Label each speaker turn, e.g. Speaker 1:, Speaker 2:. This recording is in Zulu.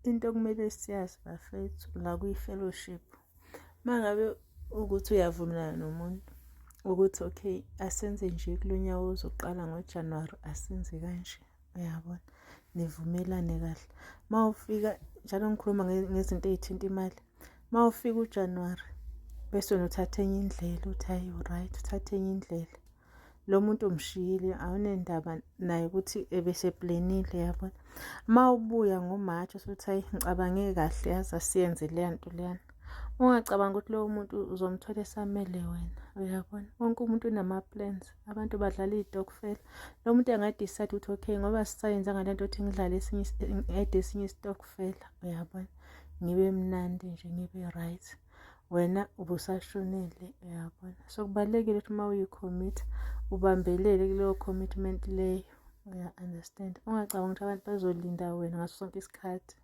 Speaker 1: Into okumele siyazi bafethu la kwi-fellowship, uma ngabe ukuthi uyavumelana nomuntu ukuthi okay, asenze nje kulo nyaka ozoqala ngoJanuwari, asenze kanje, uyabona, nivumelane kahle. Uma ufika njalo, ngikhuluma ngezinto ey'thinta imali, uma ufika uJanuwari bese wena uthatha enye indlela, uthi hhayi right, uthathe enye indlela. Lo muntu umshiyile, awunendaba naye ukuthi ebeseplanile, yabona. Uma ubuya ngoMarch usuthi hayi, ngicabange kahle, yazi asiyenze leya nto leyana. Ungacabangi ukuthi lowo muntu uzomthola esamele wena, uyabona. Wonke umuntu unama-plans, abantu badlala iy'tokfela. Lo muntu enga-decide ukuthi okay, ngoba sisayenzanga le nto, ukuthi ngidlale esinye, ngi-add esinye isitokfela, uyabona, ngibe mnandi nje, ngibe right. Wena ubusashonile, uyabona. So kubalulekile ukuthi uma uyi-commit, ubambelele kuleyo commitment leyo, uya-understand. Ungacabangi ukuthi abantu bazolinda wena ngaso sonke isikhathi.